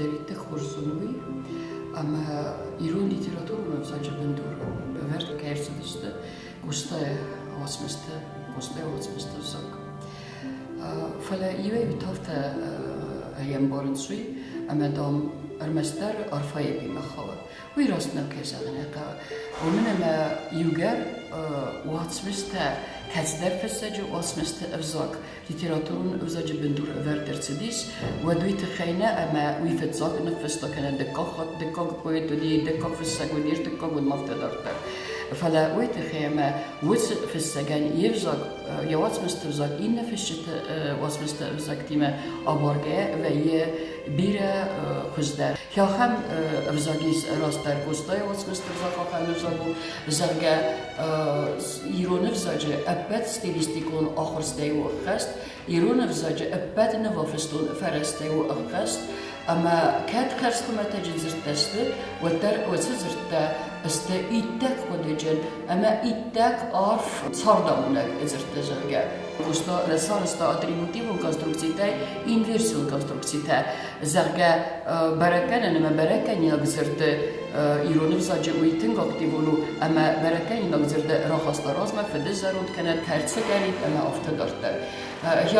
Чидӕр иттӕг хорз зоны уый, ӕмӕ ирон литературон ӕвзаджы бындур ӕвӕрд кӕй ӕрцыдысты Къостайы уацмыстӕ, Къостайы уацмысты ӕвзаг. Фӕлӕ иуӕй-иутӕ афтӕ ӕмбарынц уый, ӕмӕ, дам, ӕрмӕстдӕр арфӕйагимӕ хауы. Уый раст нӕу, кӕй зӕгъын ӕй хъӕуы. Уымӕн ӕмӕ иугӕр уацмыстӕ кӕцыдӕр фыссӕджы уацмысты ӕвзаг литературон ӕвзаджы бындур ӕвӕрд ӕрцыдис, уӕд уый тыххӕй нӕ, ӕмӕ уый фыццаг ныффыста кӕнӕ дыккаг хатт дыккаг поэт уыди, дыккаг фыссӕг уыди, ӕртыккаг уыд, афтӕ дарддӕр. Фӕлӕ уый тыххӕй ӕмӕ уыцы фыссӕгӕн йе взаг, йӕ уацмысты ӕвзаг иннӕ фысджыты уацмысты ӕвзӕгтимӕ абаргӕйӕ вӕййы бирӕ хуыздӕр. Ахӕм ӕвзаг ис растдӕр Къостайы уацмысты ӕвзаг ахӕм ӕвзаг у, зӕгъгӕ, ирон ӕвзаджы ӕппӕт стилистикон ахуырстӕй у ӕххӕст, ирон ӕвзаджы ӕппӕт нывофыстон фӕрӕзтӕй у ӕххӕст, ӕмӕ кӕд хӕрз хуымӕтӕджы дзырдтӕ сты, уӕддӕр уыцы дзырдтӕ сты иттӕг хъуыдыджын ӕмӕ иттӕг арф цардамонӕг дзырдтӕ, зӕгъгӕ. Къоста сарӕзта атрибутивон конструкцитӕй инверсион конструкцитӕ, зӕгъгӕ, бӕрӕггӕнӕн ӕмӕ бӕрӕггӕнинаг дзырды ирон ӕвзаджы уый тынг активон у ӕмӕ бӕрӕггӕнинаг дзырды рахаста размӕ фыды зӕронд кӕнӕ кӕрцыгӕрид ӕмӕ афтӕ дарддӕр.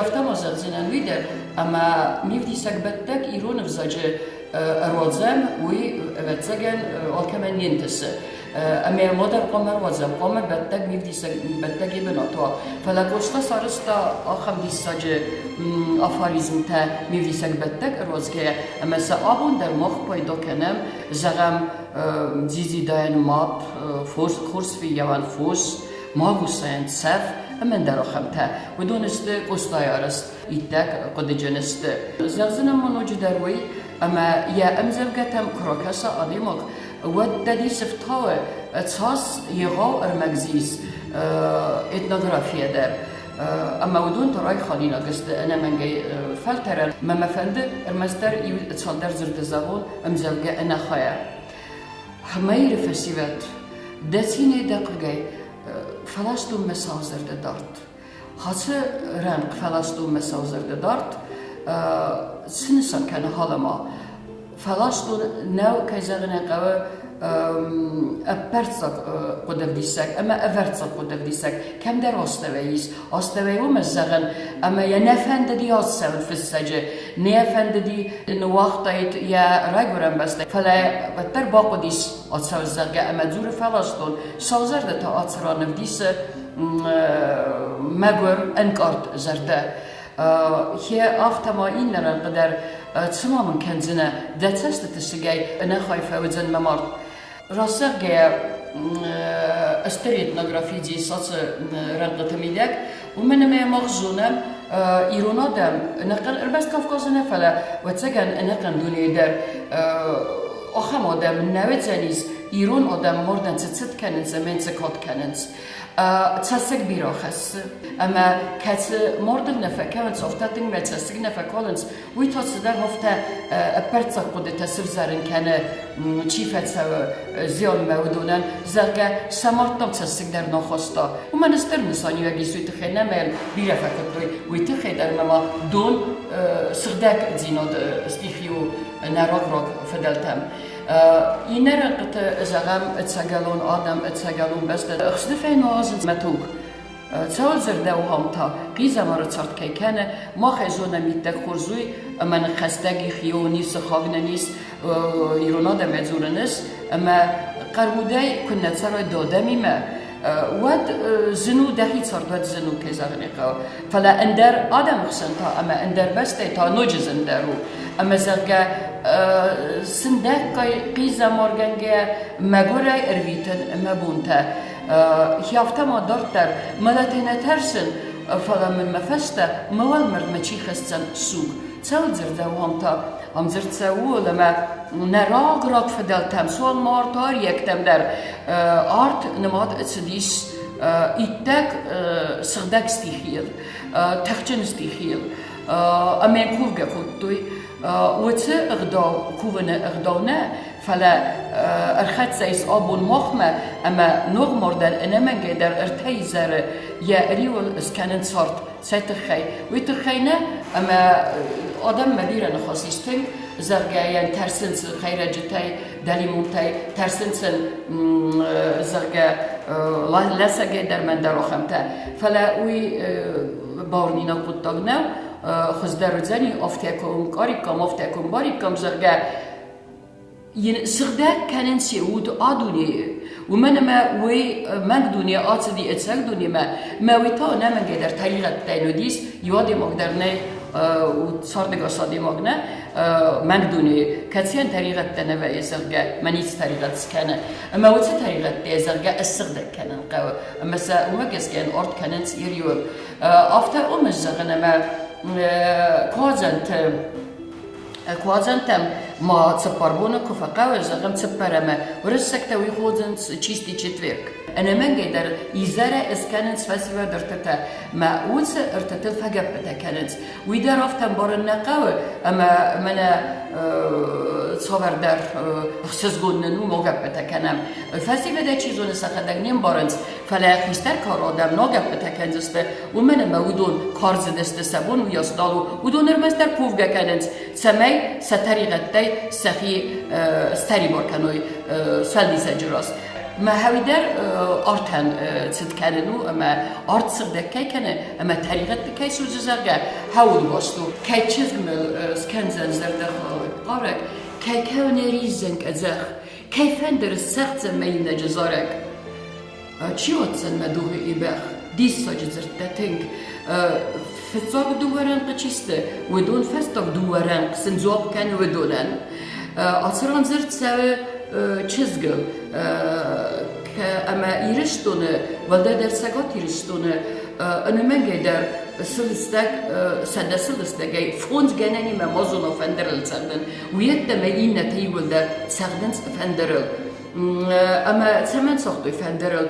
Афтӕ ма зӕгъдзынӕн уый дӕр, ӕмӕ мивдисӕгбӕттӕг ирон ӕвзаджы ӕруадзӕм, уый, ӕвӕццӕгӕн, алкӕмӕн не нтысы. Ӕмӕ мадӕр хъуамӕ ӕруадзӕм, хъуамӕ бӕттӕг мивдисӕг бӕттӕг йӕ бынат уа. Фӕлӕ Къоста сарӕзта ахӕм диссаджы афоризмтӕ мивдисӕг бӕттӕг ӕруадзгӕйӕ, ӕмӕ сӕ абон дӕр мах пайда кӕнӕм, зӕгъӕм, дзидзидайӕн мад, фос, хорз фыййауӕн фос, магусайӕн цӕф ӕмӕ ӕндӕр ахӕмтӕ. Уыдон сты Къостайы арӕзт иттӕг хъуыдыджын сты. Зӕгъдзынӕн ма ноджыдӕр уый, ӕмӕ йӕ ӕмдзӕвгӕтӕм куы ракӕса адӕймаг, уӕд дӕ дисы фтауы, цас егъау ӕрмӕг дзы ис этнографийӕ дӕр. Ӕмӕ уыдон та райхалинаг сты ӕнӕмӕнгӕй фӕлтӕрӕн. Мӕ мӕ фӕнды ӕрмӕстдӕр иу цалдӕр дзырды зӕгъон ӕмдзӕвгӕ ӕнӕхайӕ. Мӕиры фӕсивӕд, дӕ цинӕй дӕ хъыгӕй фӕластон мӕ сау зӕрдӕ дард. Ацы рӕнхъ фӕластон мӕ сау зӕрдӕ дард цы нысан кӕны халӕма? Фӕластон нӕу, кӕй зӕгъын ӕй хъӕуы, ӕппӕрццаг хъуыдӕвдисӕг ӕмӕ ӕвӕрццаг хъуыдӕвдисӕг кӕмдӕр астӕуӕй ис. Астӕуӕй уымӕ зӕгъын, ӕмӕ йӕ нӕ фӕндыди ацӕуын фыссӕджы, нӕ фӕндыди ныууагътаид йӕ райгуырӕн бӕстӕ, фӕлӕ уӕддӕр бахъуыдис ацӕуын, зӕгъгӕ, ӕмӕ дзуры фӕластон, саузӕрдӕ та ацы ран ӕвдисы мӕгуыр, ӕнкъард зӕрдӕ. Хе афтӕ ма иннӕ рӕнхъы дӕр цыма мын кӕндзынӕ, дӕ цӕстыты сыгӕй ӕнӕхай фӕуыдзӕн мӕ мард. Раст зӕгъгӕйӕ, стыр этнографи ацы рӕнхъыты мидӕг, уымӕн ӕмӕ мах зонӕм, ирон адӕм ӕнӕхъӕн ӕрмӕст Кавказы нӕ, фӕлӕ, ӕвӕццӕгӕн, ӕнӕхъӕн дунейы дӕр ахӕм адӕм нӕ уыдзӕнис, ирон адӕм мардӕн цы цыт кӕнынц ӕмӕ цы кад кӕнынц. Цӕссыг бирӕ хӕссы, ӕмӕ кӕцы мардыл нӕ фӕкӕуынц, афтӕ тынг мӕ цӕссыг нӕ фӕкалынц, уый та цыдӕр афтӕ ӕппӕрццаг хъуыдытӕ сывзӕрын кӕны, чи фӕцӕуы зианмӕ, уыдонӕн, зӕгъгӕ, сӕ мӕрдтӕм цӕссыг дӕр нӕ хаста. Уымӕн стыр нысаниуӕг ис уый тыххӕй, нӕ мӕ бирӕ фӕкодтой, уый тыххӕй дӕр ӕмӕ ма дон сыгъдӕгдзинад стихи у нӕ раг-раг фыдӕлтӕм. Иннӕ рӕнхъыты, зӕгъӕм, ӕцӕгӕлон адӕм, ӕцӕгӕлон бӕстӕ ӕхсныфӕй нуазынц мӕ туг. Цӕуыл дзырдӕуы та, хъизӕмары цард кӕй кӕны, мах ӕй зонӕм иттӕг хорз уый, ӕмӕ нын хӕстӕг и, хион и, сыхаг нын ис, ирон адӕмӕй дзурын ис, ӕмӕ хъӕрмудӕй куы нӕ цӕрай дӕ адӕмимӕ, уӕд зын у дӕхи цард, уӕд зын у, кӕй зӕгъын ӕй хъӕуы. Фӕлӕ ӕндӕр адӕмы хсӕн та ӕмӕ ӕндӕр бӕстӕй та ноджы зындӕр у. Ӕмӕ зӕгъгӕ, сындӕггай хъизӕмаргӕнгӕ мӕгуырӕй ӕрвитын мӕ бонтӕ. Афтӕ ма дарддӕр мӕлӕтӕй нӕ тӕрсын, фӕлӕ мын мӕ фӕстӕ мӕ уӕлмӕрдмӕ чи хӕсдзӕн суг. Цӕуыл дзырдӕуӕм та? Ам дзырд цӕуы, ӕмӕ нӕ раг-раг фыдӕлтӕм, суанг ма артариӕгтӕм дӕр арт нымад цыдис иттӕг сыгъдӕг стихийыл, тыхджын стихийыл. Ӕмӕ кувгӕ кодтой. Уыцы ӕгъдау кувыны ӕгъдау нӕ, фӕлӕ ӕрхӕццӕ ис абон махмӕ, ӕмӕ ног мардӕн ӕнӕмӕнгӕй дӕр ӕртӕ изӕры йӕ риуыл скӕнын цард. Цӕй тыххӕй? Уый тыххӕй нӕ, ӕмӕ адӕммӕ бирӕ ныхас ис тынг. зӕгъгӕ, йӕн тӕрсынц хӕйрӕджытӕй, дӕлимонтӕй, тӕрсынц ын, зӕгъгӕ, лӕсӕгӕй дӕр мӕн дӕр ахӕмтӕ. Фӕлӕ уый бауырнинаг хъуыддаг нӕу, хуыздӕр уыдзӕни, афтӕ куы ӕнкъариккам, афтӕ куы ӕмбариккам, зӕгъгӕ, йын сыгъдӕг кӕнынц йӕ уд а дунейы, уымӕн ӕмӕ уый мӕнг дуне ацыди ӕцӕг дунемӕ, мӕ уый та ӕнӕмӕнгӕй дӕр тӕригъӕдтӕй уыдис, иу адӕймаг дӕр нӕй, цардӕгас адӕймаг нӕ, мӕнг дунейы, кӕцыйӕн тӕригъӕдтӕ нӕ вӕййы, зӕгъгӕ, мӕ ницы тӕригъӕд скӕны. Ӕмӕ уыцы тӕригъӕдтӕ, зӕгъгӕ, ссыгъдӕг кӕнын хъӕуы, ӕмӕ сӕ уымӕ гӕсгӕ йын арт кӕнынц йӕ риуы. Афтӕ уымӕн зӕгъын, ӕмӕ куадзӕнты Куадзӕнтӕм ма цыппар боны куы фӕхъӕуы, зӕгъӕм, цыппӕрӕмы, уырыссӕгтӕ уый ходынц чистый четверг. Ӕнӕмӕнгӕй дӕр изӕрӕй скӕнынц фӕсивӕд ӕртытӕ, мӕ уыцы ӕртытыл фӕгӕппытӕ кӕнынц. Уый дӕр афтӕ ӕмбарын нӕ хъӕуы, ӕмӕ мӕнӕ цавӕрдӕр ӕхсызгон нын у, ма гӕппытӕ кӕнӕм. Фӕсивӕдӕй чи зоны, сӕхӕдӕг не мбарынц, фӕлӕ хистӕр кары адӕм ног гӕппытӕ кӕндзысты, уымӕн ӕмӕ уыдон кардзыдысты, сӕ бон уыйас нал у. Уыдон ӕрмӕстдӕр кувгӕ кӕнынц, цӕмӕй сӕ тӕригъӕдтӕй сӕхи сӕрибар кӕной сфӕлдисӕджы раз. Мӕ хӕуи дӕр артӕн цыд кӕнын у ӕмӕ арт сыгъдӕг кӕй кӕны ӕмӕ тӕригъӕдты кӕй судзы, зӕгъгӕ, хӕуын баст у. Кӕй чызг мыл скӕндзӕн зӕрдӕхъарӕг, кӕй кӕуын ӕриздзӕн къӕдзӕх, Кӕй фӕндыр сцӕгъддзӕн мӕ иунӕджы зарӕг? Чи уадздзӕн мӕ дугъы и бӕх? Диссаджы дзырдтӕ тынг. Фыццаг дыууӕ рӕнхъы чи сты, уыдон фӕстаг дыууӕ рӕнхъ сын дзуапп кӕны уыдонӕн. Ацы ран дзырд цӕуы чызгыл ӕмӕ Ирыстоны, уӕлдайдӕр Цӕгат Ирыстоны ӕнӕмӕнгӕй дӕр сылыстӕг, сӕдӕ сылыстӕгӕй фондз гӕнӕнимӕ ма зона фӕндырыл цӕгъдын. Уыйӕдтӕмӕ иннӕтӕ иууылдӕр цӕгъдынц фӕндырыл. Ӕмӕ цӕмӕн цагътой фӕндырыл?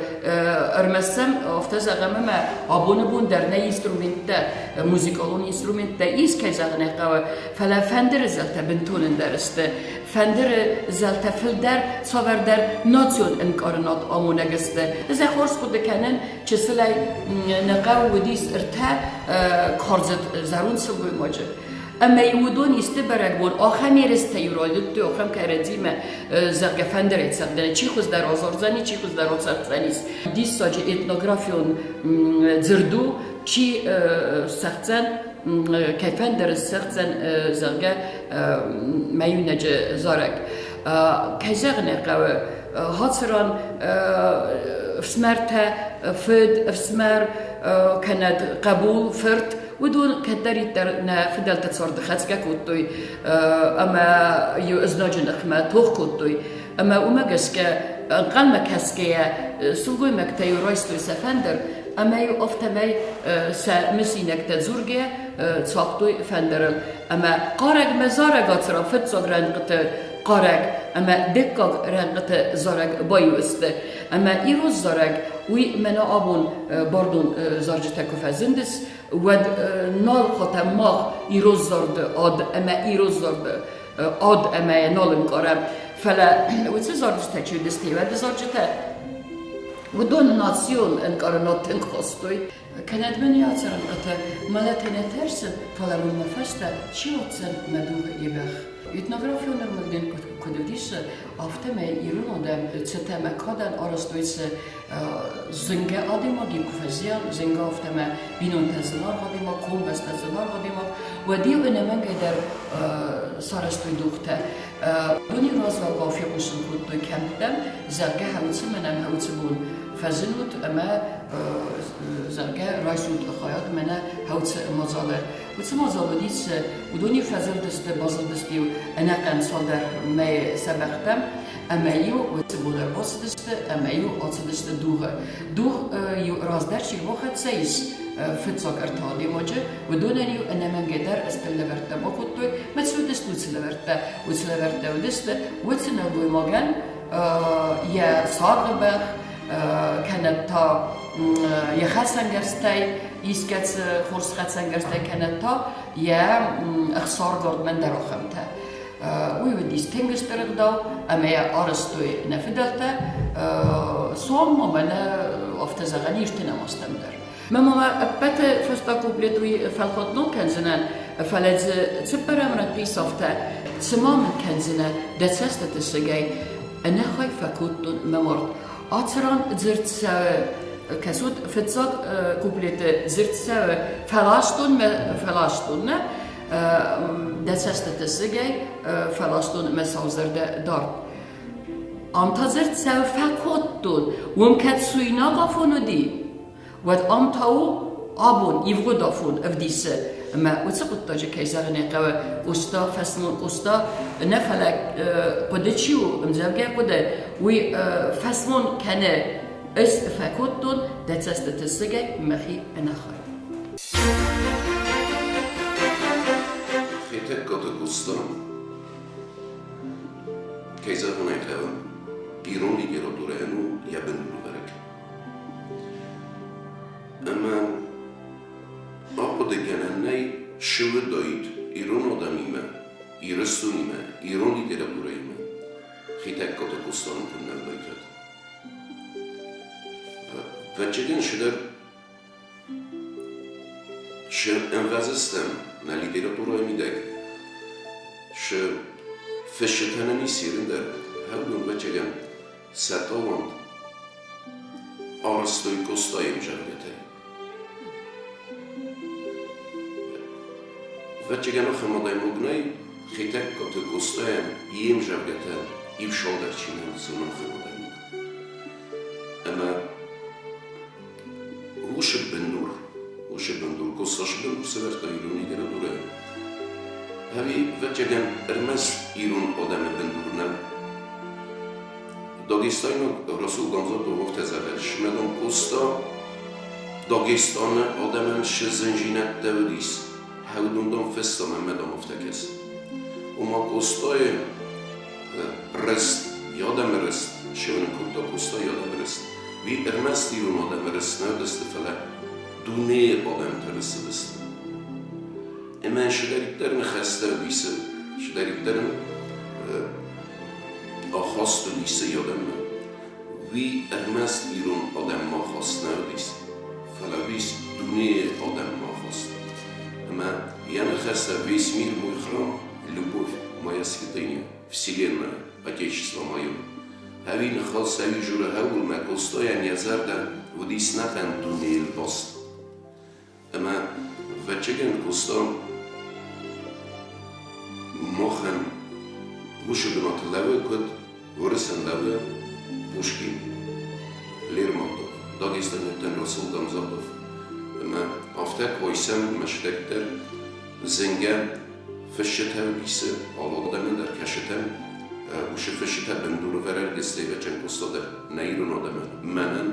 Ӕрмӕст сӕм афтӕ зӕгъӕм, ӕмӕ абоны бон дӕр нӕ инструменттӕ, музыкалон инструменттӕ ис, кӕй зӕгъын ӕй хъӕуы, фӕлӕ фӕндыры зӕлтӕ бынтон ӕндӕр сты. Фӕндыры зӕлтӕ фылдӕр цавӕрдӕр национ ӕнкъарынад амонӕг сты. Ӕз ӕй хорз хъуыды кӕнын, чысылӕй нӕ хъӕуы уыдис ӕртӕ кардзыд зӕронд сылгоймаджы. Ӕмӕ-иу уыдон исты бӕрӕгбон ахӕм ерыстӕ-иу райдыдтой, ахӕм кӕрӕдзимӕ, зӕгъгӕ, фӕндырӕй цӕгъдӕн, чи хуыздӕр азардзӕни, чи хуыздӕр ацӕгъддзӕнис. Диссаджы этнографион дзырд у, чи цӕгъддзӕн, кӕй фӕндыр сцӕгъддзӕн, зӕгъгӕ, мӕ иунӕджы зарӕг. Кӕй зӕгъын ӕй хъӕуы, хацыран ӕфсымӕртӕ, фыд, ӕфсымӕр, кӕнӕ хъӕбул, фырт, Уыдон кӕддӕриддӕр нӕ фыдӕлты царды хӕцгӕ кодтой ӕмӕ иу ӕзнаджы ныхмӕ тох кодтой. Ӕмӕ уымӕ гӕсгӕ ӕнхъӕлмӕ кӕсгӕйӕ сылгоймӕгтӕ-иу райстой сӕ фӕндыр ӕмӕ-иу афтӕмӕй сӕ мысинӕгтӕ дзургӕ цагътой фӕндырыл. Ӕмӕ хъарӕгмӕ зарӕг ацыран фыццаг рӕнхъыты хъарӕг ӕмӕ дыккаг рӕнхъыты зарӕг баиу сты. Ӕмӕ ирон зарӕг, уый мӕнӕ абон бардон зарджытӕ куы фӕзындыс, уӕд нал хатӕм мах ирон зарды ад ӕмӕ ирон зарды ад ӕмӕ йӕ нал ӕнкъарӕм. Фӕлӕ уыцы зарджытӕ чи уыдысты, уӕды зарджытӕ, уыдон национ ӕнкъарынад тынг хастой. Кӕнӕд мын йӕ цӕрӕнхъытӕ мӕлӕтӕй нӕ тӕрсын, фӕлӕ мын мӕ фӕстӕ чи уадздзӕн мӕ дугъы ибӕх? Этнографион ӕрмӕг дын куыд ӕвдисы, афтӕмӕй ирон адӕм цытӕ ӕмӕ кадӕн арӕзтой цы зынгӕ адӕймаги куы фӕзиан, зынгӕ афтӕмӕ бинонтӕ зынаргъ адӕймаг, комбӕстӕ зынаргъ адӕймаг, уӕд-иу ӕнӕмӕнгӕй дӕр сарӕзтой дугътӕ. Уыдони развӕлгъау фехъусын кодтой кӕмттӕм, зӕгъгӕ, хӕуыцы мӕнӕн хӕуыцы бон фӕзынут ӕмӕ, зӕгъгӕ, райсут хайад мӕнӕ хӕуыцы мадзалы. Уыцы мадзал уыдис, уыдон-иу фӕзылдысты, базылдысты-иу ӕнӕхъӕн цалдӕр мӕйы сӕ бӕхтӕм, ӕмӕ-иу уыцы бон ӕрбацыдысты ӕмӕ-иу ацыдысты дугъы. Дугъ-иу раздӕр чи рбахӕццӕ ис фыццаг ӕртӕ адӕймаджы, уыдонӕн-иу ӕнӕмӕнгӕй дӕр стыр лӕвӕрттӕ бакодтой, мӕ цы уыдысты уыцы лӕвӕрттӕ? Уыцы лӕвӕрттӕ уыдысты уыцы нӕлгоймагӕн йӕ саргъы бӕх, кӕнӕ та йӕ хӕцӕнгӕрзтӕй искӕцы хорз хӕцӕнгӕрзтӕй кӕнӕ та йӕ ӕхсаргардмӕ дӕр ахӕмтӕ. Уый уыдис тынг стыр ӕгъдау ӕмӕ йӕ арӕзтой нӕ фыдӕлтӕ сом мӕнӕ афтӕ зӕгъӕн ис тынӕм азтӕм дӕр. Мӕ мамӕ ӕппӕты фӕстаг куплет уый фӕлхатнон кӕндзынӕн. Фӕлӕ дзы цыппӕрӕм рӕнхъи сӕфтӕ, цыма мын кӕндзынӕ дӕ цӕстыты сыгӕй, ӕнӕхай фӕкодтон мӕ мард. Ацы ран дзырд цӕуы, кӕсут, фыццаг куплеты дзырд цӕуы фӕластон мӕ фӕластон нӕ, дӕ цӕстыты сыгӕй фӕластон мӕ саузӕрдӕ дард. Ам та дзырд цӕуы фӕкодтон, уым кӕд суинаг афон уыди, уӕд ам та у абон ивгъуыд афон ӕвдисы. Ӕмӕ уыцы хъуыддаджы, кӕй зӕгъын ӕй хъӕуы, Къоста, фӕсмон Къоста нӕ, фӕлӕ хъуыды чи у, ӕмдзӕвгӕ хъуыды, уый фӕсмон кӕны, ӕз фӕкодтон дӕ цӕстыты сыгӕй мӕхи ӕнӕхай. Хетӕгкаты Къоста, кӕй зӕгъын ӕй хъӕуы, ирон литературӕйӕн у йӕ бындурвӕрӕг. Ӕмӕ ахъуыдыгӕнӕн нӕй, цы уыдаид ирон адӕмимӕ, Ирыстонимӕ, ирон литературӕимӕ, Хетӕгкаты Къостайы куыннӕ уыдаид. Ӕвӕццӕгӕн, цыдӕр цы ӕмвӕзыстӕм нӕ литературӕйы мидӕг, цы фысджытӕ нын ис ирын дӕр, хӕрдон, ӕвӕццӕгӕн, сӕ талант арӕзтой Къостайы ӕмзӕрдӕтӕй. Ӕвӕццӕгӕн, ахӕм адӕймаг нӕй, Хетӕгкаты Къостайӕн йе мзӕрдӕтӕ иу салдат чи нӕ уыдзӕн, ахӕм адӕймаг. Ӕмӕ уыцы бындур, уыцы бындур, Къостайы бындур сӕвӕрдта ирон литературӕйы. Ӕви, ӕвӕццӕгӕн, ӕрмӕст ирон адӕмы бындур нӕу. Дагестайнаг Расул Гамзатов афтӕ зӕгъы, Смӕдон Къоста Дагестаны адӕмӕн цы зындзинӕдтӕ уыдис, хӕудондон фыста мӕнмӕ дам афтӕ кӕсы. Ома Къостайы рыст, йӕ адӕмы рыст, сӕвӕрын кодта Къоста йӕ адӕмы рыст. Уый ӕрмӕст ирон адӕмы рыст нӕ уыдысты, фӕлӕ дунейы адӕмты рыст уыдысты. Ӕмӕ цыдӕриддӕр ныхӕстӕ уыдисы, цыдӕриддӕр ын ахаст уыдисы йӕ адӕммӕ, уый ӕрмӕст ирон адӕммӕ ахаст нӕ уыдис, фӕлӕ уыдис дунейы адӕммӕ ахаст. Ӕмӕ йӕ ныхӕстӕ «Весь мир мой храм, любовь моя святыня, вселенная, отечество мое» ӕви ныхас, ӕви журы хӕуылмӕ Толстойӕн йӕ зӕрдӕ уыдис нӕхъӕн дунейыл баст. Ӕмӕ ӕвӕццӕгӕн Къоста махӕн уыцы бынаты лӕууы, куыд Уырысӕн лӕууы Пушкин, Лермонтов, Дагестанӕгтӕн Расул Гамзатов. Ӕмӕ афтӕ койсӕм мӕстӕгдӕр зынгӕ фысджытӕ уыдисы алы адӕмӕн дӕр кӕсытӕм. Уыцы фысджытӕ бындурӕвӕрӕг Гестевӕчӕн Къоста дӕр нӕ ирон адӕмӕн мӕнӕн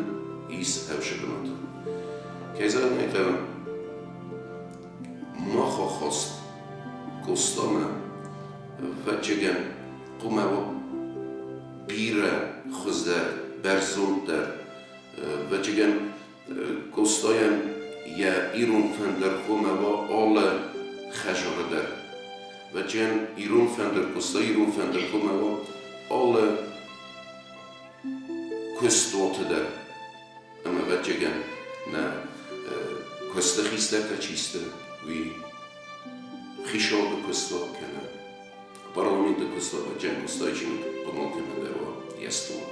ис ӕвсы бынаты. Кӕй зӕгъын ӕй хъӕуы, мах ахаст Къостамӕ, ӕвӕццӕгӕн, хъуамӕ уа бирӕ хуыздӕр, бӕрзонддӕр. Ӕвӕццӕгӕн, Къостайӕн йӕ ирон фӕндыр хъуамӕ уа алы хӕдзары дӕр. Ӕвӕццӕгӕн, ирон фӕндыр, Къоста ирон фӕндыр хъуамӕ уа алы куыстуаты дӕр. Ӕмӕ, ӕвӕццӕгӕн, нӕ куысты хистӕртӕ чи сты, уый хицауады куыстуат кӕнӕ парламенты куыстуат ӕвӕццӕгӕн Къостайы чиныг хъомыл кӕнӕ дӕр уа йӕ стол.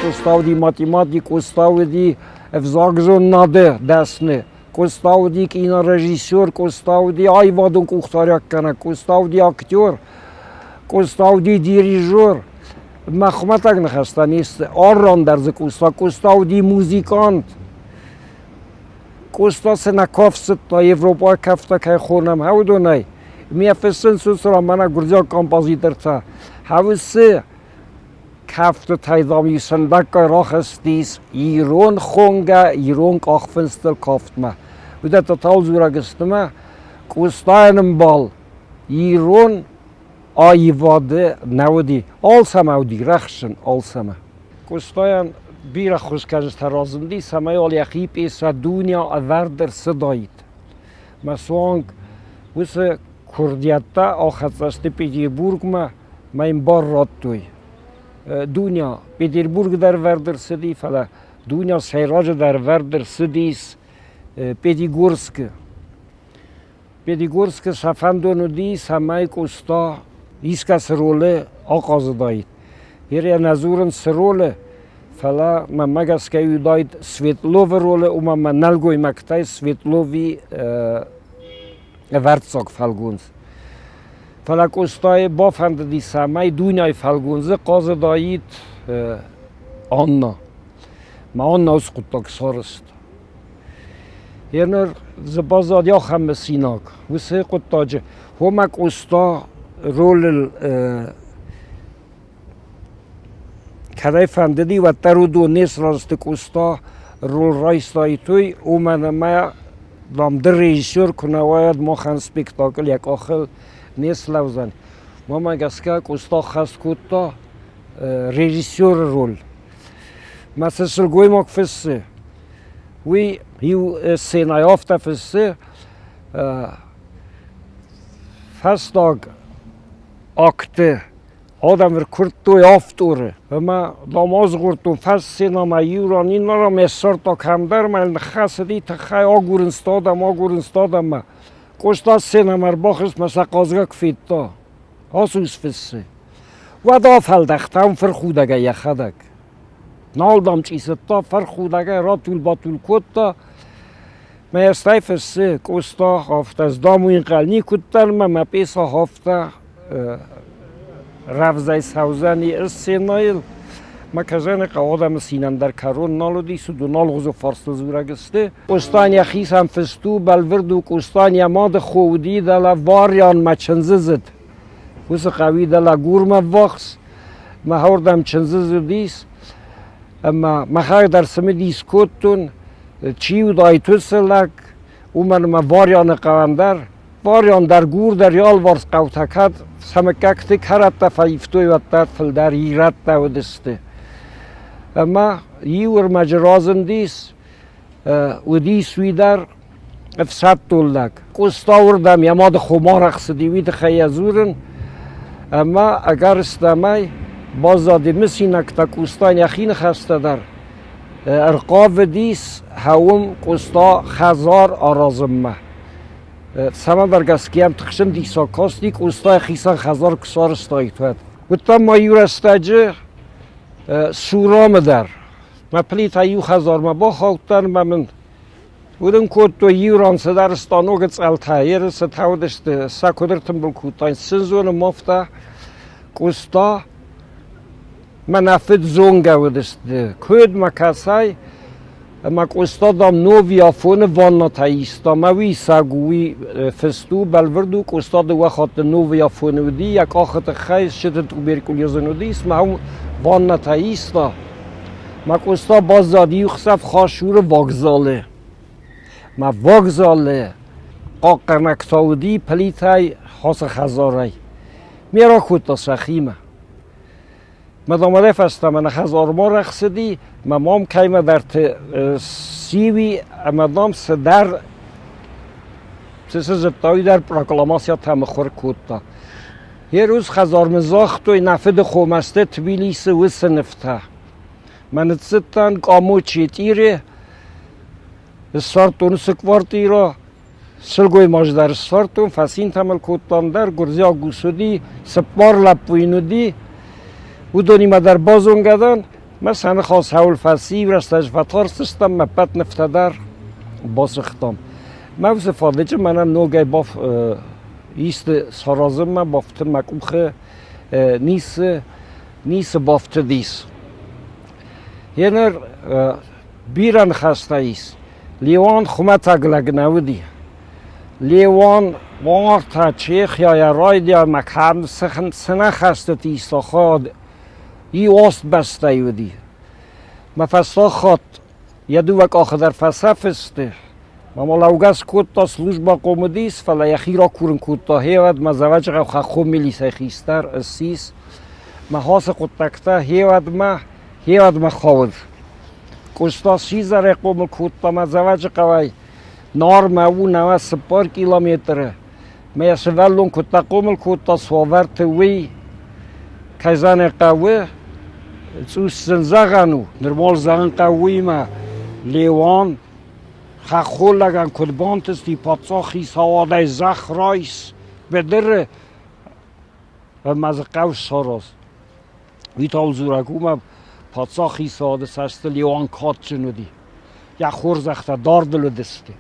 Къоста уыди математик, Къоста уыди ӕвзагзонынады дӕсны, Къоста уыди кинорежиссер, Къоста уыди аивадон къухдариуӕггӕнӕг, Къоста уыди актер, Къоста уыди дирижер. Мӕ хуымӕтӕг ныхӕстӕ не сты. Аррон дӕр дзы Къоста. Къоста уыди музыкант. Къоста цы нӕ кафт зыдта, европаг кӕфтӕ кӕй хонӕм, уыдонӕй. Ме фыссынц уыцы ран мӕнӕ гуырдзиаг композитортӕ. Хӕусы кӕфтытӕй, дам, сындӕггай рахызтис ирон хонгӕ, ирон къахфындзтыл кафтмӕ. Уыдӕттӕ таудзурӕг сты мӕ Къостайӕн ӕмбал ирон аивады нӕ уыди. Алцӕмӕ уыди рӕхсын, алцӕмӕ. Къостайӕн бирӕ хуызгӕнджытӕ разынди, цӕмӕй уал йӕхи пьесӕ Дуня ӕвӕрд ӕрцыдаид. Мӕ суанг уыцы куырдиӕттӕ ахӕццӕ сты Петербургмӕ, мӕ йын бар радтой. Дуня Петербург дӕр ӕвӕрд ӕрцыди, фӕлӕ Дуня сӕйраджыдӕр ӕвӕрд ӕрцыдис Пятигорскы. Пятигорскы сӕ фӕндон уыди, цӕмӕй Къоста искӕцы ролы ахъазыдаид. Йер нӕ дзурын цы ролы, фӕлӕ мӕнмӕ гӕсгӕ уыдаид Светловы ролы, уымӕн мӕ нӕлгоймӕгтӕй Светлови ӕвӕрццаг фӕлгонц. Фӕлӕ Къостайы бафӕндыди, цӕмӕй дунейы фӕлгондзы хъазыдаид Анна. Мӕ Анна уыцы хъуыддаг сарӕзта. Еныр дзы баззад ахӕм мысинаг. Уыцы хъуыддаджы хомӕ Къоста ролыл кӕдӕй фӕндыди, уӕддӕр уыдон не сразы сты Къоста роль райстаид, уый, уымӕн ӕмӕ дам, ды режиссер куы нӕ уайад, махӕн спектакль йӕ къахыл не слӕудзӕн. Уымӕ гӕсгӕ Къоста хӕст кодта режиссеры роль. Мӕ цы сылгоймаг фыссы, уый иу сценӕйы афтӕ фыссы, фӕстаг акты адӕм ӕркуырдтой авторы ӕмӕ, дам, азгъордтон фӕссценӕмӕ иу ран, иннӕ ран ме ссардта кӕмдӕр ӕмӕ йыл ныххӕцыди, тыххӕй агурынц адӕм, агурынц адӕммӕ. Къоста сценӕмӕ ӕрбахызт мӕ сӕ хъазгӕ куы федта, ацы ус фыссы. Уӕд афӕлдӕхта уым фырхудӕгӕй йӕхӕдӕг. Нал, дам, чъицыдта, фырхудӕгӕй ратул-батул кодта. Мӕ стӕй фыссы Къоста афтӕ, ӕз дам уый ӕнхъӕл никуыддӕр мӕ мӕ пъеса афтӕ рӕвдзӕй цӕудзӕни сценӕйыл. Мӕ кӕзӕны хъӕуы адӕмы цинӕн дӕр кӕрон нал уыди, суды налгъуызы фарстыл дзурӕг сты. Къостайӕн йӕхицӕн фыст у, бӕлвырд у, Къостайӕн йӕ мады хо уыди дӕлӕ Варянмӕ чындзыдзыд. Уыцы хъӕуи дӕлӕ Гурмӕ ввахс, мӕ уырдӕм чындзыдзыд ис. Ӕмӕ мӕхӕдӕг дӕр цымыдис кодтон, чи уыдаид уыцы лӕг, уымӕн ӕмӕ Варяны хъӕуӕн дӕр, Варян дӕр, Гур дӕр йӕ алыварс хъӕутӕ кӕд сӕ мыггӕгты кӕрӕттӕ фӕивтой, уӕддӕр фылдӕр ирӕттӕ уыдысты. Ӕмӕ иу ӕрмӕджы разындис, уыдис уый дӕр ӕфсӕддон лӕг. Къоста уырдӕм йӕ мады хомарӕх цыди, уый тыххӕй йӕ дзурын. Ӕмӕ ӕгӕрыстӕмӕй баззади мысинӕгтӕ Къостайӕн йӕхи ныхӕстӕ дӕр. Ӕрхъавыдис хӕуым Къоста хӕдзар аразынмӕ. Цӕмӕдӕр гӕсгӕ йӕм тыхсын диссаг касти, Къоста йӕхицӕн хӕдзар куы сарӕзтаид, уӕд. Уыдтӕн ма иу рӕстӕджы Сурамы дӕр. Мӕ плитӕ иу хӕдзармӕ бахаудтӕн ӕмӕ мын уыдон кодтой иу ран цыдӕр станогы цъӕлтӕ, ерысытӕ уыдысты, сӕ куыд ӕртымбыл кодтай, цы зоны мафта, Къоста, мӕнӕ фыд зонгӕ уыдысты, куыд мӕ кӕцӕй, ӕмӕ Къоста, дам, нови афоны ваннатӕ иста, мӕ уый саг у, уый фыст у, бӕлвырд у, Къоста дыууӕ хатты нови афоны уыди, йӕ къахы тыххӕй счыты туберкулезын уыдис, мӕ уым ваннатӕ иста. Мӕ Къоста баззад иу хсӕв Хашуры вокзалы. Мӕ вокзалы хъахъхъӕнӕгтӕ уыди Плитӕй Хосы хӕдзарӕй. Ме ракодта сӕхимӕ. Мӕ домӕнӕй фӕстӕмӕ нӕ хӕдзармӕ рахсыди, мӕ мам кӕимӕдӕрты сиуи ӕмӕ дам цыдӕр цы цы зыдта, уый дӕр прокламацията мыхуыр кодта. Ерус хӕдзармӕ загътой, нӕ фыды хомӕсты Тбилисы уыцы нывтӕ. Мӕ ныццыдтӕн Къамочи Тъире, ссардтон уыцы квартирӕ, сылгоймаджы дӕр ссардтон, фӕцинтӕ мыл кодтам дӕр, гуырдзиаг ус уыди, цыппар лӕппу йын уыди, уыдонимӕ дӕр базонгӕ дӕн. Мӕ сӕ ныхас цӕуыл фӕци, рӕстӕджы фӕтарстыстӕм, мӕ ппӕт нывтӕ дӕр басыгътам. Мӕ уыцы фадыджы мӕнӕн ногӕй баф исты саразынмӕ бафтын мӕ къухы ницы, ницы бафтыдис. Еныр бирӕ ныхӕстӕ ис. Леуан хуымӕтӕг лӕг нӕ уыди. Леуан уартӕ Чехияйӕ райдианмӕ кӕм цы нӕ хӕстыты иста хайад, и Остбӕстӕйы уыди. Мӕ фӕстаг хатт йӕ дыууӕ къахы дӕр фӕцӕф сты. Мама лӕугӕ скодта, службӕхъом уыдис, фӕлӕ йӕхи ракурын кодта. Гъеуӕд мӕ Дзӕуӕджыхъӕу хӕххон милицӕйы хистӕр ссис. Мӕ ацы хъуыддӕгтӕ гъеуӕдмӕ, гъеуӕдмӕ хауд. Къоста сидзӕрӕй хъомыл кодта мӕ Дзӕуӕджыхъӕуӕй Нармӕ у 94 километры. Мӕ йӕ сывӕллон куыдтӕ хъомыл кодта, цы уавӕрты, уый кӕй зӕгъын хъӕуы, цъус зын зӕгъӕн у. Нырма зӕгъын хъӕуы уыимӕ Леуан. Хӕххон лӕгӕн куыд бантысти паддзах хицауадӕй зӕхх райс быдыры ӕмӕ дзы хъӕу сараз. Уый та у дзурӕг уымӕ, паддзах хицауады цӕсты Леуан кадджын уыди. Йӕ хорзӕхтӕ дардыл уыдысты.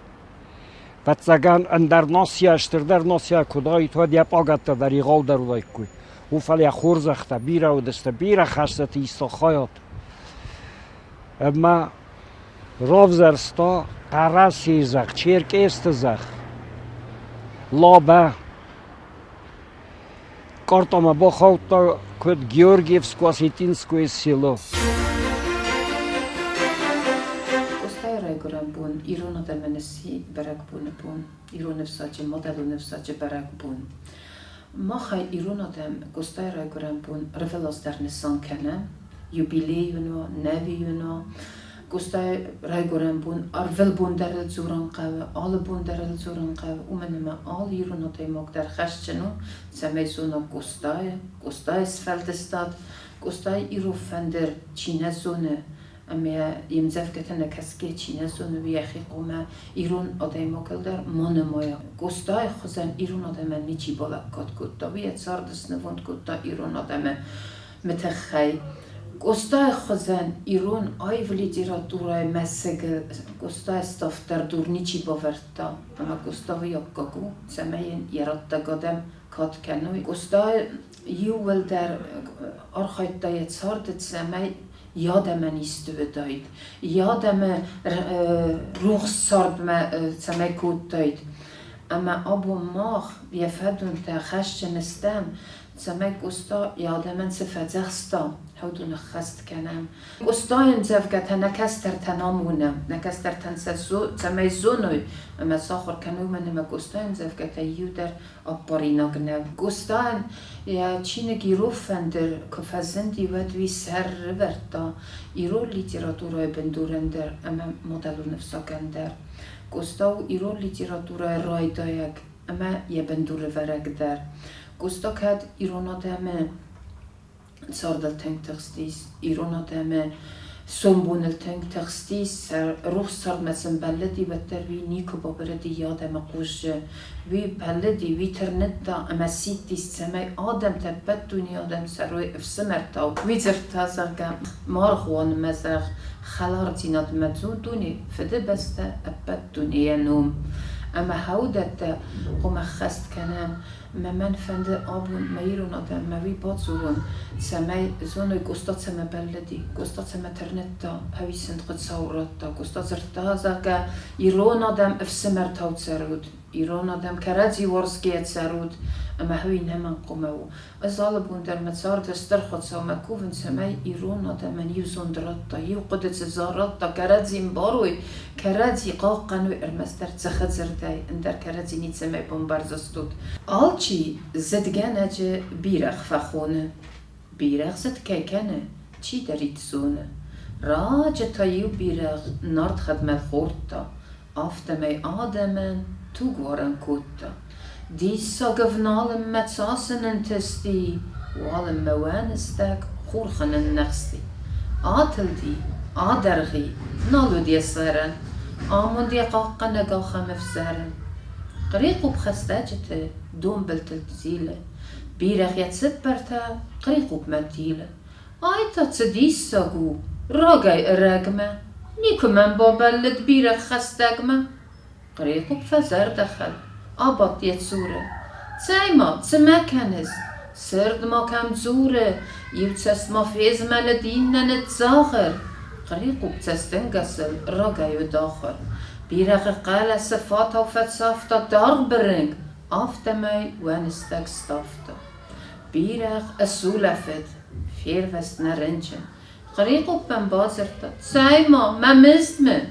Ӕвӕццӕгӕн, ӕндӕр нацийӕ, стырдӕр нацийӕ куы уыдаид, уӕд йӕ пъагӕттӕ дӕр егъаудӕр уыдаиккой. У, фӕлӕ йӕ хорзӕхтӕ бирӕ уыдысты, бирӕ хӕстыты иста хайад. Ӕмӕ равзӕрста Хъӕрӕсейы зӕхх, Черкъесты зӕхх, Лабӕ. Къартъамӕ бахаудта куыд Георгиевско-Осетинское село. Къостайы райгуырӕн бон ирон адӕмӕн сси бӕрӕгбоны бон, ирон ӕфсаджы, мадӕлон ӕвзаджы бӕрӕгбон. Махӕй ирон адӕм Къостайы райгуырӕн бон ӕрвылаз дӕр нысан кӕнӕм, юбилей уын уа, нӕви уын уа. Къостайы райгуырӕн бон ӕрвылбон дӕр ыл дзурын хъӕуы, алы бон дӕр ыл дзурын хъӕуы, уымӕн ӕмӕ алы ирон адӕймаг дӕр хӕсджын у, цӕмӕй зона Къостайы, Къостайы сфӕлдыстад, Къостайы ирон фӕндыр чи нӕ зоны, ӕмӕ йе мдзӕвгӕтӕ нӕ кӕсгӕ чи нӕ зоны, уый йӕхи хъуамӕ ирон адӕймагыл дӕр ма нымайа. Къостайы хуызӕн ирон адӕмӕн ничи балӕггад кодта, уый йӕ цард снывонд кодта ирон адӕмы тыххӕй. Къостайы хуызӕн ирон аив литературӕйы мӕсыгыл Къостайы ставддӕр дур ничи бавӕрдта, ӕмӕ Къоста уый аккаг у, цӕмӕй йын йӕ раттӕг адӕм кад кӕной. Къоста иууылдӕр архайдта йӕ царды, цӕмӕй йӕ адӕмӕн исты уыдаид, йӕ адӕмы рухс цардмӕ цӕмӕй кодтаид. Ӕмӕ абон мах, йӕ фӕдонтӕ, хӕсджын стӕм, цӕмӕй Къоста йӕ адӕмӕн цы фӕдзӕхста, уыдон ӕххӕст кӕнӕм. Къостайы ӕмдзӕвгӕтӕ нӕ кӕстӕртӕн амонӕм, нӕ кӕстӕртӕн сӕ цӕмӕй зоной ӕмӕ сахуыр кӕной, уымӕн ӕмӕ Къостайы ӕмдзӕвгӕтӕй иу дӕр аппаринаг нӕу. Къостайӕн йӕ чиныг Ирон фӕндыр куы фӕзынди, уӕд уый сӕр рывӕрдта ирон литературӕйы бындурӕн дӕр ӕмӕ мадӕлон ӕвзагӕн дӕр. Къоста у ирон литературӕйы райдайӕг ӕмӕ йӕ бындурӕвӕрӕг дӕр. Къоста кӕд ирон адӕмы цардыл тынг тыхстис, ирон адӕмы сомбоныл тынг тыхстис, сӕ рухс цардмӕ сын бӕллыди, уӕддӕр уый никуы бабырыди йӕ адӕмы хъузджы. Уый бӕллыди, уый тырныдта ӕмӕ сидтис, цӕмӕй адӕмтӕ, ӕппӕт дунейы адӕм цӕрой ӕфсымӕртау. Уый дзырдта, зӕгъгӕ, маргъуонмӕ, зӕгъ, хӕлардзинадмӕ дуне, Фыдыбӕстӕ ӕппӕт дунейӕ ном. Ӕмӕ хӕудӕттӕ хъуамӕ ххӕст кӕнӕм. Мӕ мӕн фӕнды абон мӕ ирон адӕммӕ уый бадзурон, цӕмӕй зоной, Къоста цӕмӕ бӕллыди, Къоста цӕмӕ тырныдта, ӕви сын Хуыцау радта. Къоста дзырдта, зӕгъгӕ, ирон адӕм ӕфсымӕртау цӕрут, ирон адӕм кӕрӕдзи уарзгӕйӕ цӕрут, ӕмӕ уый нӕмӕнгхъуамӕ у. Ӕз алы бон дӕр мӕ царды стыр Хуыцаумӕ кувын, цӕмӕй ирон адӕмӕн иу зонд радта, иу хъуыды дзы радта, кӕрӕдзи ӕмбарой, кӕрӕдзи хъахъхъӕной ӕрмӕстдӕр дзыхы дзырдӕй, ӕндӕр кӕрӕдзи ницӕмӕй бамбардзыстут. Алчи зыдгӕнӕджы бирӕгъ фӕхоны. Бирӕгъ зыд кӕй кӕны, чидӕрид зоны. Раджы та-иу бирӕгъ нард хӕдмӕл хордта, афтӕмӕй адӕмӕн тугуарӕн кодта. Диссаг ӕвналынмӕ цас ын ӕнтысти, уалынмӕ уӕныстӕг хурхы нынныхсти. Атылди, адаргъ и, нал уыд йӕ сӕрӕн, амонд йӕ хъахъхъӕнӕг ахӕм ӕфсӕрӕн. Хърихъупп хӕстӕджыты донбылтыл зилы, бирӕгъ йӕ цыппӕртӕ хърихъупмӕ тилы. Ай та цы диссаг у, рагӕй-ӕрӕгмӕ, никуы мӕм бабӕллыд бирӕгъ хӕстӕгмӕ. Хърихъупп фӕзӕрдӕхӕлд, абадт йӕ цуры. Цӕй-ма, цы мӕ кӕныс? Сырд ма кӕм дзуры, иу цӕст ма фезмӕлыд, иннӕ ныдздзагъыр. Хърихъупп цӕстӕнгасыл рагӕй уыд ахуыр. Бирӕгъы хъӕлӕсы фатау фӕцавта даргъ бырынкъ, афтӕмӕй уӕныстӕг сдавта. Бирӕгъ ысулӕфыд, фервӕзт нӕ рынчын. Хърихъуппӕн бадзырдта: Цӕй-ма, мӕ мызд мын!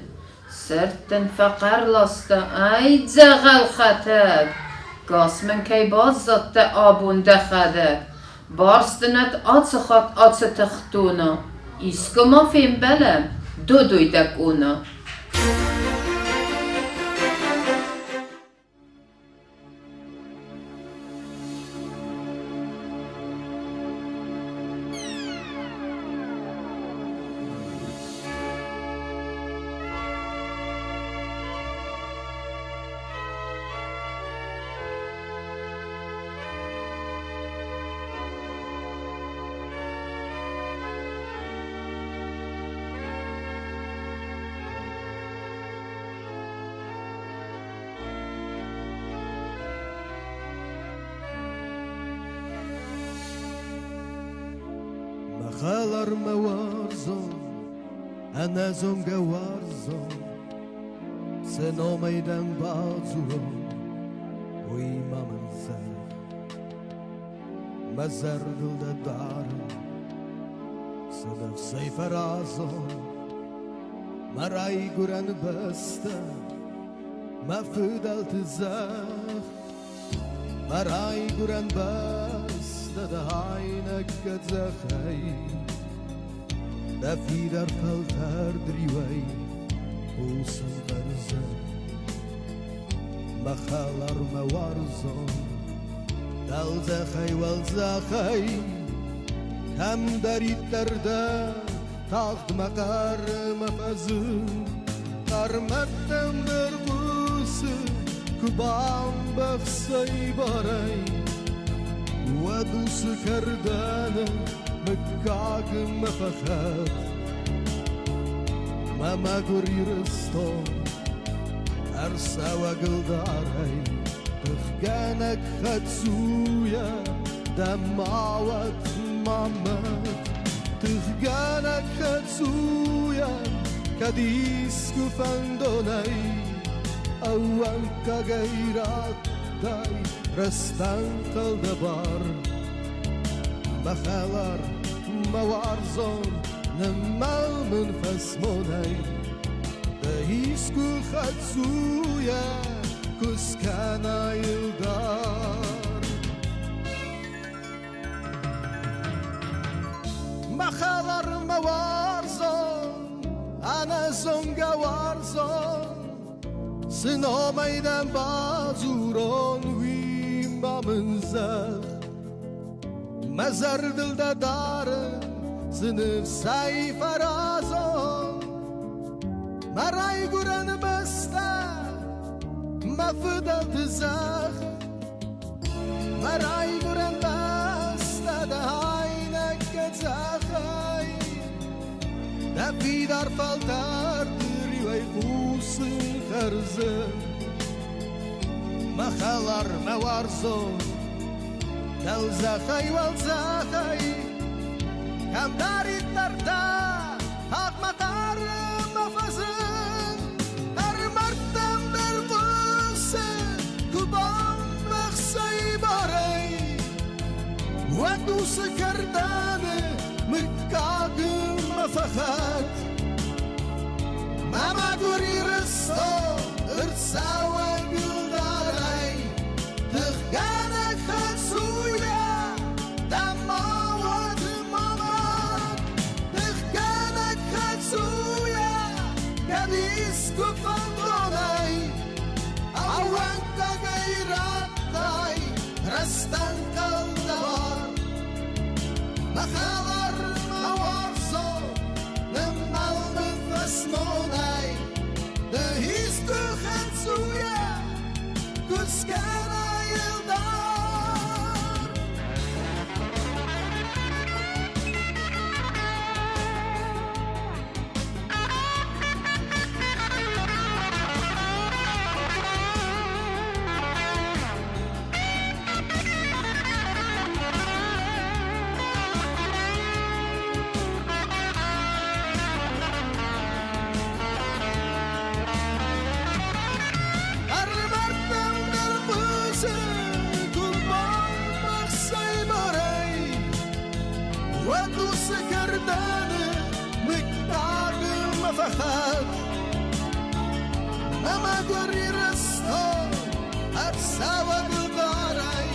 Сырд дын фӕхъӕр ласта: Ай, дзӕгъӕлхӕтӕг! Гас мын кӕй баззадтӕ абон дӕхӕдӕг! Барст дын ацы хатт ацы тыхтона, Искуы ма фембӕлӕм, додой дӕ къона! Хӕлар мӕ уарзон, ӕнӕзонгӕ уарзон, Цы номӕй дӕм бадзурон, уый ма мын зӕгъ. Мӕ зӕрдыл дӕ дарын, цы ныфсӕй фӕразон, Мӕ райгуырӕн бӕстӕ, мӕ фыдӕлты зӕхх. Мӕ райгуырӕн бӕстӕ дӕ айнӕг къӕдзӕхӕй, Дӕ фидар фӕлтӕрд риуӕй хъусын хъӕрзы. Мӕ хӕлар, мӕ уарзон, дӕлдзӕхӕй, уӕлдзӕхӕй, Кӕмдӕриддӕр дӕ, тагъд мӕ хъӕрмӕ фӕзын. Хъӕрмӕттӕм дӕр хъусы, куы бамбӕхсай барӕй, Уӕд уыцы кӕрдӕны мыггагмӕ фӕхӕт. Мӕ мӕгуыр Ирыстон, ӕрцӕуӕг ӕлдарӕй, Тыхгӕнӕг хӕддзуйӕ дӕ ма уӕд ма мӕт. Тыхгӕнӕг хӕддзуйӕ кӕд искуы фӕндонӕй Ӕууӕнкагӕй радтай рӕстӕнхъӕл дӕ бар. Мӕ хӕлар, мӕ уарзон, ныммӕл мын фӕсмонӕй, Дӕ искуы хӕддзуйӕ куы скӕнай ӕлдар. Мӕ хӕлар, мӕ уарзон, ӕнӕзонгӕ уарзон, Цы номӕй дӕм бадзурон, уый ма мын зӕгъ. Мӕ зӕрдыл дӕ дарын, цы ныфсӕй фӕразон. Мӕ райгуырӕн бӕстӕ, мӕ фыдӕлты зӕхх. Мӕ райгуырӕн бӕстӕ дӕ айнӕг къӕдзӕхӕй. Дӕ фидар фӕлтӕрды риуӕй хъусын хӕрзы. Мӕ хӕлар, мӕ уарзон, дӕлдзӕхӕй, уӕлдзӕхӕй, Кӕмдӕриддӕр дӕ, тагъд мӕ хъарммӕ фӕзын. Ӕрмӕрдтӕм дӕр хъусы, куы бамбӕхсай барӕй, Уӕд уыцы кӕрдӕны мыггагмӕ фӕхӕт. Мӕ мӕгуыр Ирыстон ӕрцӕуӕг ӕлдарӕй, Тыхгӕнӕг хӕддзуйӕ дӕ ма уӕд ма мӕт. Тыхгӕнӕг хӕддзуйӕ кӕд искуы фӕндонӕй Ӕууӕнкагӕй радтай рӕстӕнхъӕл лӕвар. Мӕ хӕлар, мӕ уарзон, ныммӕл мын фӕсмонӕй, Ды искуы хӕддзуйӕ куы скӕнай ӕлдар. Ӕрмӕрдтӕм дӕр хъусы, куы бамбӕхсай барӕй, Уӕд уыцы кӕрдӕны мыггагмӕ фӕхӕт. Мӕ мӕгуыр Ирыстон, ӕрцӕуӕг ӕлдарӕй,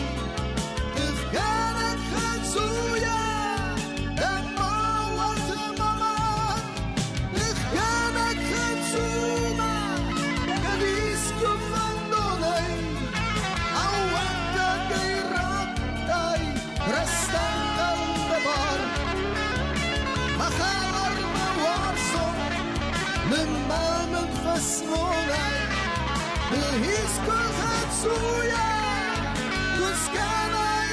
Тыхгӕнӕг хӕддзуйӕ дӕ ма уӕд ма мӕт. Тыхгӕнӕг хӕддзумӕ кӕд искуы фӕндонӕй Ӕууӕнкагӕй радтай рӕстӕнхъӕл дӕ бар. Мӕ хӕлар, мӕ уарзон, ныммӕл мын фӕсмонӕй, Ды искуы хӕддзуйӕ куы скӕнай.